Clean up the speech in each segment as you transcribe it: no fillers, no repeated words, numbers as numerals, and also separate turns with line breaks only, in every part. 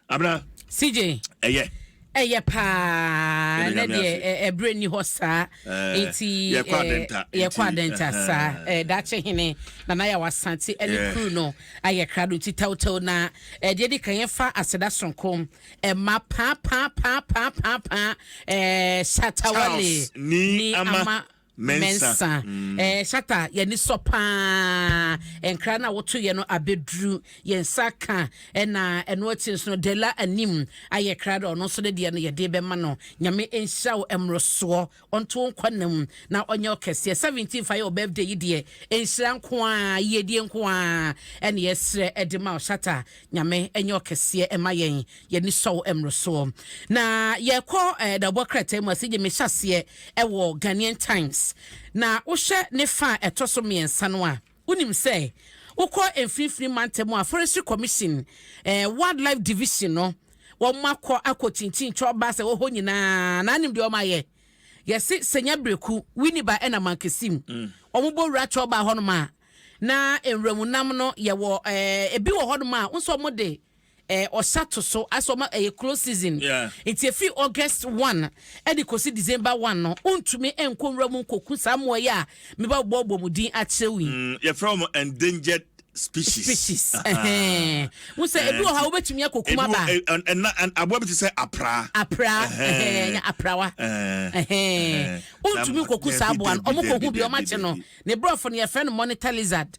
Abena.
CJ.
Ɛyɛ.
Ɛyɛ paa ɛnɛ deɛ ɛberɛ nni hɔ saa nti yɛkɔ adɛnta saa daakye hene nana yɛ wasante ɛne kuru no ayɛ krado nti tɛwtɛw na ɛdeɛ di kan yɛfa aseda sonko ɛma paa paa paa paa paa paa ɛɛ shatawale
ni ama
Mensah. Eh, Shatta, yɛn ani sɔ paa. Nkra no a wotoeɛ no abɛduru yɛn nsa ka. Ɛna ɛno akyi nso no, Dela anim ayɛ krado a ɔno nso ne deɛ no yɛde bɛma no. Nyame nhyira wo mmorosoɔ, ɔnto wo nkwa nna mu na ɔnyɛ wo kɛseɛ. 17 fa yɛ wo birthday yi deɛ, nhyira nko ara, yiedie nko ara ɛna yɛsrɛ de ma wo Shatta. Nyame nyɛ ɔkɛseɛ mma yɛn. Yɛn ani sɔ wo mmorosoɔ. Na yɛkɔ eh, dawubɔ krataa mu a, sɛ gye mehyɛ aseɛ wɔ Ghanaian Times. Na wohwɛ ne fa a ɛtɔ so mmiɛnsa no a, wonim sɛ wokɔ mfinimfini mantam a Forestry Commission eh, Wildlife Division no, wɔn akɔ akɔ kyinkyin kyɔba sɛ wɔ hɔ nyinaa na anim deɛ wɔn ayɛ. Yɛse Senya Bereku, Winneba ɛna Mankesim. Wɔn bɔ wura kyɔba hɔnom a, na nwuramu nam no yɛwɔ eh, ebi wɔ hɔnom a, nso wɔn de eh, ɔhyɛ to so asɛ ɔma ɛyɛ close season nti efi August 1 ɛde kɔsi December 1 no wontumi nkɔ nwura mu nkɔku saa mmoa yi a meba bɔbɔ mu din akyerɛ wo yi.
Yɛfrɛ wɔn endangered species.
Species. Ɛhɛn. Wo sɛ ebi wɔ hɔ a wobɛtumi akɔkum aba.
Ɛna aboa bi te sɛ apraa.
Apraa. Ɛhɛn, aprawa. Ɛhɛn. Wontumi nkɔku saa aboa no. Ɔmo kɔhu bi ɔmo akye no. Ne borɔfo no yɛfrɛ no monitor lizard.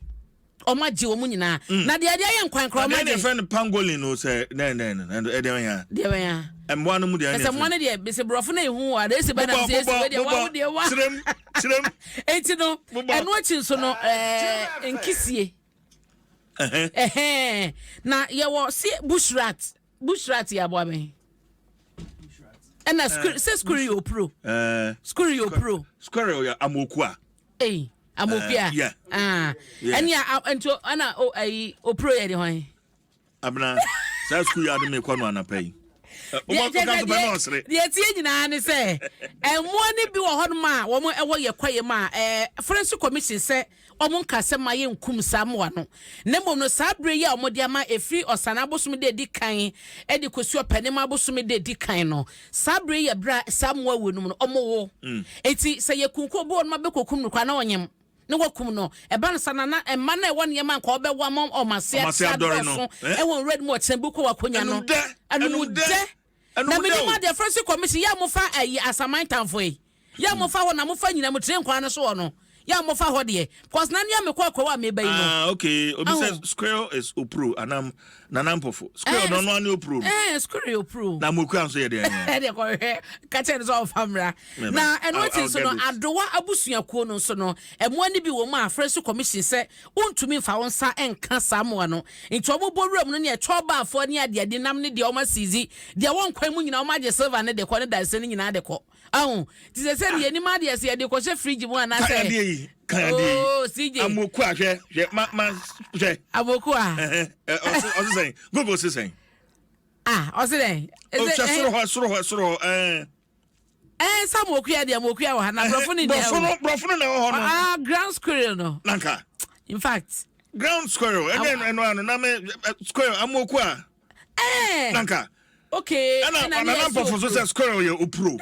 Ɔmo agye wɔn nyinaa. Na deɛ ɛde ayɛ nkwan koraa ɔmo agye.
Na deɛ yɛfrɛ no pangolin no sɛ dɛn dɛn no ɛdeɛ bɛn ya.
Deɛ bɛn ya.
Mmoa no mu deɛ ɛne
yɛfrɛ. Mmoa no deɛ bese borɔfo no ehu wɔ ade esi bɛ na bese esi wei deɛ wa wo deɛ wa.
Kyerɛm kyerɛm.
Eti no ɛno akyi nso no ɛɛ nkisie. Ɛhɛn na yɛwɔ si bush rat bush rat yɛ aboa bɛn. Ɛna sɛ squirrel yɛ opuro. Squirrel yɛ opuro.
Squirrel yɛ amokua.
Ei, amopia.
Eh, yeah.
Ah.
Yeah.
Ɛne a nti ɛna o ayi opuro yɛ de hwan?
Abena, saa sukuu yi ade me kɔ no anapa yi.
Deɛ tie nyinaa ne sɛ mmoa no bi wɔ hɔnom a wɔn ɛwɔ yɛ kwaeɛ mu a ɛɛ Forestry Commission sɛ wɔn nka sɛ ma yɛnkum saa mmoa no na mmom no saa berɛ yi a wɔde ama ɛfiri Ɔsane abosome da ɛdi kan de kɔsi Ɔpɛnim abosome da ɛdi kan no Saa bere yi yɛ bere a saa mmoa weinom no, wɔwo. Enti sɛ yɛkunkum obi wɔ hɔ nom a bɛkɔkum no koraa na ɔnyem na wakum no. Ɛba no saa no a, na mma no a ɛwɔ nneɛma a anka wɔbɛwo ama wɔn ase
Wɔn ase adɔre no.
adɔɔso wɔ nwura no mu ɔkyena bi kɔ w'akonya no.
Ɛnum dɛ!
Ɛnum
Ɛnum dɛ!
dɛ!
Ɛnum
Na
dɛ
menim
o!
adeɛ, Forestry Commission, yɛ a mofa ayi asaman tamfo yi, yɛ a mofa hɔ na mofa nyina mo tire nkwan no so hɔ no, yɛ a mofa hɔ deɛ, because na nea mekɔ akwawu a meba yi no.
Ah, okay. Obi
Aho.
sɛ squirrel is opuro anam nana mpɔfo. Squirrel
Eh,
no ɔno ane opuro no.
Eh, squirrel yɛ opuro.
Na mokua nso yɛ deɛ ɛnyɛ.
Ɛdeɛ kɔhwɛ ka kyerɛ no sɛ ɔmfa mmra.
Mɛba.
Na ɛno
I'll,
akyi
I'll
nso
get
no,
it.
adowa abusuakuo no nso no, mmoa no bi wɔ mu a Forestry Commission sɛ wontumi mfa wo nsa nka saa mmoa no. Nti wɔn bɔ wuram no ne ɛtwɔ baafoɔ ne adeade nam ne deɛ wɔn asiizi, deɛ ɛwɔ nkwan mu nyinaa wɔn agye silver no de kɔ ne dadesɛn no nyinaa de kɔ. Ahu? Nti sɛ sɛ deɛ yɛnim adeɛ sɛ yɛde kɔhyɛ fridge mu anaasɛ.
Kan adeɛ yi, kan adeɛ yi.
Oh, CJ.
Amoku a hwɛ, hwɛ, ma, ma, hwɛ.
Amoku a.
Ɛhɛ, ɔse, ɔse sɛn? Google se sɛn?
Ah, ɔse dɛn?
Ɔhwɛ soro hɔ, soro hɔ, soro hɔ, ɛɛ.
Ɛɛ, sɛ amoku a deɛ amoku a wɔ ha na borɔfo ne deɛ.
Borɔfo no, borɔfo no na ɛwɔ hɔ no.
Ah, ground squirrel no.
Nanka.
In fact.
Ground squirrel, ɛne ɛno ano na me squirrel amoku a.
Ɛɛ.
Nanka.
Okay.
Ɛna Nana Mpɔfo nso sɛ squirrel yɛ opuro.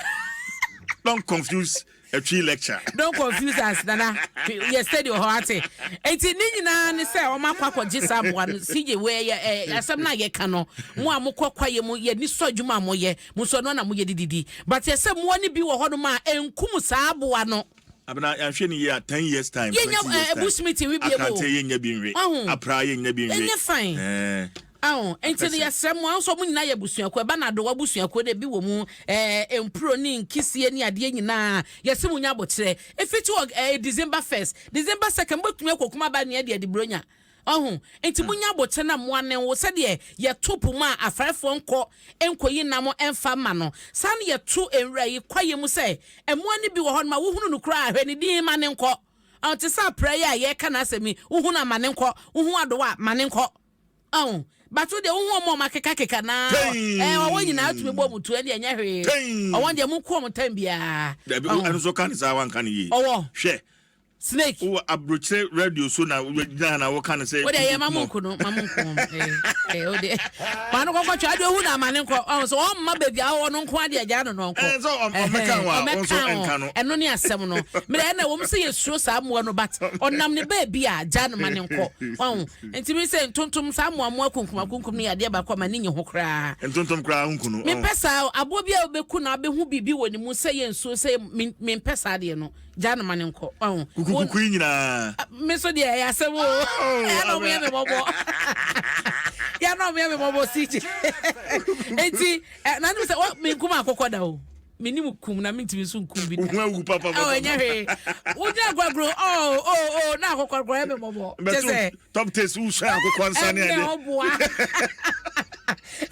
Don't confuse a tree lecture.
Don't confuse us, Nana. Yɛ steady wɔ hɔ ate. Eti ne nyinaa ne sɛ wɔn akɔ akɔgye saa mmoa no. CJ wɔ yɛ ɛ asɛm no a yɛka no. Mo a mokɔ kwaeɛ mu yɛ ni sɔ adwuma a moyɛ. Mo nso ɛno na moyɛ de didi. But yɛ sɛ mmoa no bi wɔ hɔnom a ɛnkum saa aboa no.
Abena yɛanhwɛ no yie a 10 years time, 20
Yɛnya
years
eh,
time.
bush meat nwe bie mu o.
Akrante yɛnnya bi nwe.
Wahu?
Apraa yɛnnya bi nwe.
Ɛnyɛ fine.
Eh.
Aho, nti no
Akɛse.
yɛsrɛ mo, ahụ sɛ ɔmo nyinaa yɛ abusuakuo, ɛba no adowa abusuakuo no ebi wɔ mu, eh, mpuro ne nkisie ne adeɛ nyinaa, yɛse mo nya aboterɛ. Ɛfiti wɔ eh, December first, December second, mobɛtumi akɔkum aba nea de adi buronya. Ɔho, nti mo nya aboterɛ na mmoa no nwo, sɛdeɛ yɛto po mu a afarefoɔ nkɔ nkɔyi nam mfa mma no, saa na yɛto nwura yi kwaeɛ mu sɛ mmoa no bi wɔ hɔnom a wohunu no koraa a, hwɛ ne din ma no nkɔ. Ɔho, te sɛ aprɛ yi a yɛreka n'asɛm yi, wohu no a ma no nkɔ, wohu adowa a ma no nkɔ. Ɔho, but wo deɛ wohu wɔn a wɔn akekakeka naa, ɛɛ ɔwɔ nyinaa tumi bɔ wɔn tuo, ɛndeɛ ɛnyɛ hwee. Ɔwɔ deɛ mo nko wɔn tɛm biara.
Dabi, ɛno nso ka ne saa wanka ne yie.
Ɔwɔ.
Hwɛ.
Snake.
Wowɔ aburokyire radio so na wogyina na woka no sɛ.
Wode ɛyɛ ma mo nko no ma mo nko ee wode ma no kɔkɔ twɛ ade ohu na ama ne nkɔ ɔho so ɔmma baabi a ɔwɔ no nko ade agya no no ɔnkɔ.
Ɛn sɛ ɔmɛka ho a ɔnso ɛnka no.
Ɛno ne asɛm no mede ɛna wɔm sɛ yɛsuro saa mmoa no but ɔnam ne baabi a gya no ma ne nkɔ ɔho nti mi sɛ ntontom saa mmoa mmoa kunkum akunkum no yɛ adeɛ baako a ma ne nyi ho koraa.
Ntontom koraa nku no.
Mempɛ saa aboa bi a wobɛku na abɛhu biribi wɔ ne mu sɛ yɛ nsuo sɛ mempɛ saa adeɛ no. Gya no ma no nkɔ. Wahu?
Kukukuku yi nyinaa.
Me nso deɛ ɛyɛ asɛm o. Ɛyɛ na ɔmo yɛ me mɔbɔ. Yɛ na ɔmo yɛ me mɔbɔ CJ. Eti na ne sɛ me nkum akokɔ da o. Me nim kum na me ntumi nso nkum bi da.
Ohun awu papa papa.
Ɔ ɛnyɛ hwee. Wogyina agorɔgorɔ oh oh oh na akokɔ korɔ yɛ me mɔbɔ. Kyɛ sɛ.
Top taste wusua akokɔ nsa ne
ade. Ɛnna ɔboa.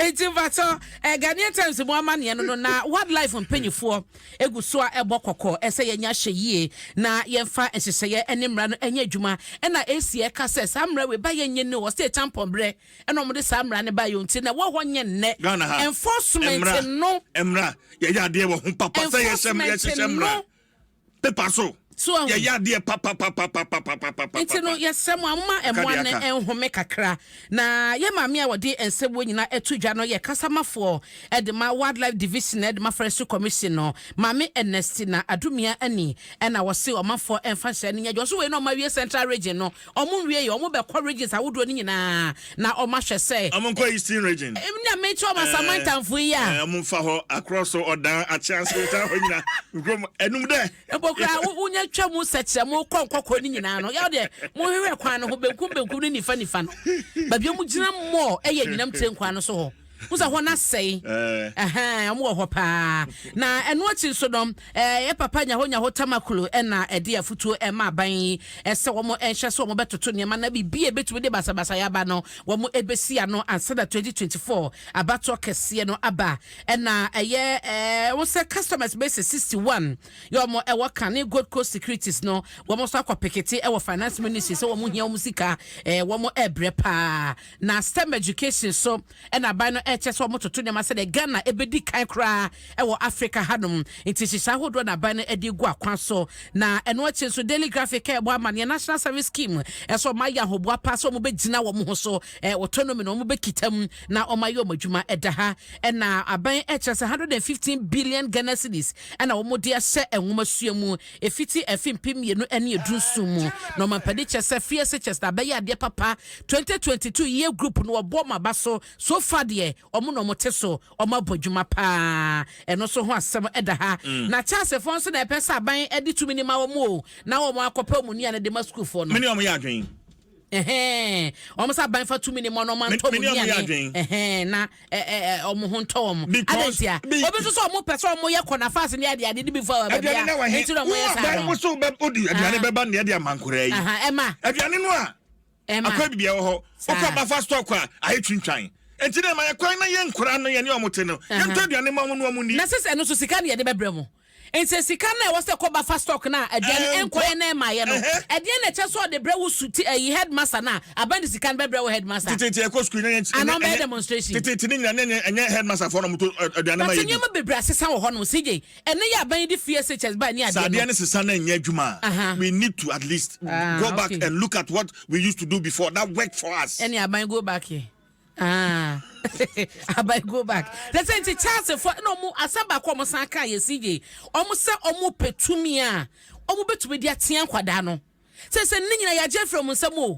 Eti nfatɔ Ghanaian Times mu amaneɛ no no na wildlife mpanyinfoɔ egu so a ɛbɔ kɔkɔ sɛ yɛnyɛ ahwɛyie na yɛmfa nhyehyɛeɛ ne mmara no nyɛ adwuma. Ɛna AC ɛka sɛ saa mmara wei ba yɛnyɛ ni o, ɔsɛ kyampɔn berɛ ɛna wɔde saa mmara no baeɛ o, nti na ɛwɔ hɔ nyɛ nnɛ.
Ghana ha,
Enforcement
mmara,
no.
mmara, yɛyɛ adeɛ wɔ ho papa sɛ yɛhyɛ
Enforcement
yɛhyehyɛ mmara.
no.
Pepa so.
So ahu.
Yɛyɛ adeɛ papapapapapapapa.
Nti no yɛsrɛ mo a momma
Aka
mmoa
deɛ
no
aka.
nhome kakra. Na yɛn maame a wɔde nsɛm wɔ nyinaa to dwa no yɛ kasamafoɔ de ma Wildlife Division de ma Forestry Commission no, Maame Ernestina Adumia Ani na wɔse ɔmanfoɔ mfa nhyɛ no nyɛ adwuma. Ɔse wei na wɔn awie Central Region no, wɔn nwie yɛ, wɔn bɛkɔ regions ahodoɔ no nyinaa na wɔn ahwɛ sɛ.
Wɔn nkɔ Eastern Region.
Nea mekyerɛ wɔn Asamantamfoɔ yi a.
Wɔn mfa hɔ, Akorɔ so, Ɔdan, Akyease, saa hɔ nyinaa, nkurom, ɛnum dɛ.
Mpo koraa wo wonya twa mu sɛkyerɛ mo kɔ nkɔkɔɔ no nyinaa no yaw deɛ mohwehwɛ kwan no ho benkum benkum ne nifa nifa no baabi a wɔgyina mmɔɔ ɛyɛ anyinam tire nkwan no so hɔ wo sɛ hɔ no asɛe ɛhɛn wɔn wɔ hɔ paa na ɛno akyi nso no ɛyɛ papa nyaho nyaho tamaklo ɛna ɛde afutuo ɛma aban yi ɛsɛ wɔn ɛnhyɛ so wɔn bɛtoto nneɛma na biribi a ebetumi de basabasa yɛ aba no wɔn ebesi ano ansa na 2024 abatoɔ kɛseɛ no aba. Ɛna ɛyɛ ɛɛ wɔn sɛ customers bɛyɛ sɛ 61 yɛ wɔn ɛwɔ kan ne Gold Coast Securities no wɔn nso akɔ pekete ɛwɔ finance ministry sɛ wɔn hia wɔn sika ɛɛ wɔn ɛɛbrɛ paa. Na STEM education so ɛna aban no ɛkyɛ sɛ wɔn toto nneɛma sɛdeɛ Ghana ɛbɛdi kan koraa ɛwɔ Africa hanom. Nti nhyehyɛ ahodoɔ na aban no ɛde gu akwan so. Na ɛno akyi nso Daily Graphic ɛɛbɔ amaneɛ National Service Scheme ɛsɛ wɔn ayɛ ahoboa paa sɛ wɔn bɛgyina wɔn ho so ɛɛ autonomy na wɔn bɛkita mu na wɔn ayɛ wɔn adwuma ɛda ha. Ɛna aban ɛkyerɛ sɛ 115 billion Ghana cedis ɛna wɔn de ahyɛ nwomasua mu efiti ɛfe 2017 mu. Na ɔmampanin kyerɛ sɛ free SHS na abɛyɛ adeɛ papa. 2022 year group no wɔbɔ wɔn aba so, so far deɛ wɔn na wɔn te so, wɔn abɔ adwuma paa. Ɛno nso ho asɛm ɛda ha. Na Charlesfoɔ nso na ɛpɛ sɛ aban ɛde tumi no ma wɔn o, na wɔn akɔpɛ wɔn nnuane de ma sukuufoɔ no.
Mene wɔn yɛ adwene.
Ɛhɛn, wɔn sɛ aban fa tumi ne mu na wɔn antɔ wɔn nnuane. Ɛhɛn, na ɛ ɛ wɔn ho ntɔ wɔn.
Because
Adanti a, obi nso sɛ wɔn pɛ sɛ wɔn yɛ kɔnafaase ne ade ade ne bi fa wɔ baabi
Aduane na
a,
wɔ he?
nti na wɔn yɛ saa
Aban
no.
wo so bɛ odi aduane bɛba nea de ama nkoraa yi.
Ɛma.
Aduane no a.
Ɛma.
Akɔ bibia wɔ hɔ.
Saa.
Wokɔ bafa stock a ayɛ twintwan. Nti na ɛma yɛ kwan na yɛ nkoraa no yɛne wɔn te no. Yɛntɔ aduane ma wɔn na wɔn ni.
Na sɛ sɛ ɛno nso sika na yɛde bɛbrɛ mo. Nti sika no a ɛwɔ sɛ ɛkɔ bafa stock no a aduane
Ɛnkɔ.
nkɔyɛ na ɛmaeɛ no, ɛdeɛn na ɛkyɛ sɛ ɔde brɛ wo su ti ɛyi headmaster no a, aban de sika no bɛbrɛ wo headmaster?
Teteete ɛkɔ sukuu na ɛnyɛ
Anaa ɔmbɛyɛ demonstration?
Teteete ne nyinaa na ɛnyɛ ɛnyɛ headmaster foɔ na wɔn to aduane ma
But
yɛ di.
nneɛma bebree asesa wɔ hɔnom CJ. Ɛnɛ yɛ aban yi de free SHS bae ne
Sɛ
adeɛ
adeɛ
no.
no sesa na ɛnyɛ adwuma a, we need to at least go back and look at what we used to do before that worked for us.
Ɛne aban go back yɛ. Ah, aban go back. Sɛ sɛ nti Charles fo na ɔmo asɛm baako a ɔmo san kaa yɛ CJ, ɔmo sɛ ɔmo pɛ tumi a ɔmo betumi de atea nkwadaa no. Sɛ sɛ ne nyinaa yɛagye afiri ɔmo nsam o.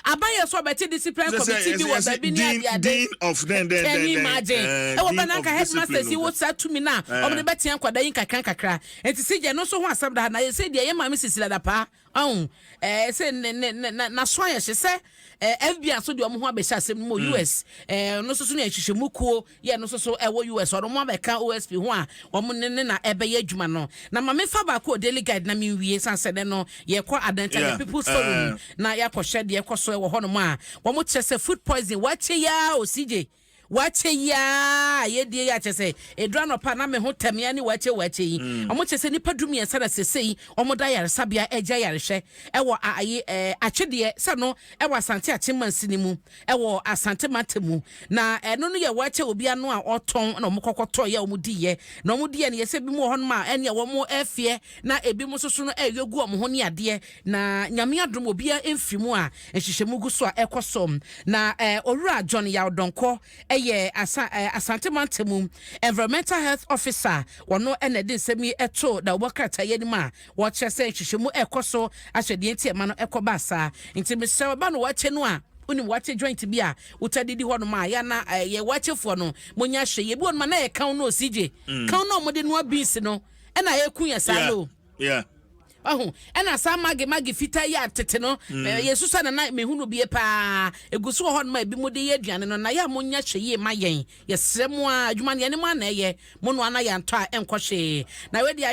Aban yɛ sɛ ɔbɛte discipline
Sɛ sɛ
committee bi
yɛse
wɔ
yɛse
baabi ne
dean
ade ade.
dean of dɛn dɛn
Can
dɛn
you
dɛn
imagine?
eh,
Ɛwɔ bɛ
dean
na
of
anka
discipline
headmasters yi
no.
wɔ saa tumi no a ɔmo de bɛtea nkwadaa yi nkakra nkakra. Nti CJ ɛno nso ho asɛm da ha na yɛ sɛ deɛ yɛ maame Cecilia Dapaah Ɔn, ɛɛ sɛ ne ne ne na n'aso ayɛ hye sɛ ɛɛ FBI nso de wɔn ho abɛhyɛ asɛm no mu wɔ US. Ɛɛ ɔno nso so ne nhwehwɛmu kuo yɛ no nso so ɛwɔ US. Ɔno wɔn abɛka OSP ho a wɔn ne ne na ɛbɛyɛ adwuma no. Na ma memfa baako wɔ Daily Guide na menwie san sɛ nɛ no yɛkɔ Adenta
Yeah,
the People's Forum
eh.
na yɛakɔhwɛ deɛ ɛkɔ so ɛwɔ hɔnom a wɔn kyerɛ sɛ food poison wɔakyɛ yi ara o CJ. Waakye yi ara a yɛdie yi a kyerɛ sɛ ɛduru anɔpa na me ho tɛmea ne waakye waakye yi. Wɔn kyerɛ sɛ nnipa 13 na sesei wɔn da ayaresabea ɛregye ayarehwɛ ɛwɔ ayi ɛɛ atwedeɛ sɛ no ɛwɔ Asante Akyem mansini mu ɛwɔ Asante mantam mu. Na ɛno no yɛ waakye obi ano a ɔtɔn na wɔn kɔkɔtɔ yɛ wɔn diiɛ. Na wɔn diiɛ no yɛ sɛ ebi mu wɔ hɔnom a ɛneɛ wɔn ɛfeɛ na ebi mu nso so no ɛyɔ gu wɔn ho ne adeɛ. Na Nyame adom obiara mfiri mu a nhyehyɛmu gu so a ɛkɔ so. Na Owura John Yaw Donkor yɛ Asa Asante Mantamu Environmental Health Officer, ɔno na ɛde nsɛm yi too dawubɔ krataa yi anim a wɔkyerɛ sɛ nhwehwɛmu ɛrekɔ so ahwɛ deɛ nti ɛma no ɛkɔ baa saa. Nti mesrɛ wo, ɛba no wakye no a, wonim wakye joint bi a wota didi hɔ nom a, yɛ na yɛ wakyefoɔ no monya hwɛ yɛ bi wɔ nom a na yɛ kan no CJ, kan no a wɔde noa beans no ɛna ɛku yɛ saa no.
Yeah.
Wahu? Ɛna saa magi magi fitaa yi a tete no, yɛsusua na na mehu no bie paa. Egu so wɔ hɔnom a ebinom de yɛ aduane no. Na yɛ a monyɛ hwɛ yie ma yɛn. Yɛsrɛ mo ara, adwuma no yɛne mo ara na ɛyɛ. Monoa na yɛantɔ a ɛnkɔ hwee. Na wei deɛ ayɛ.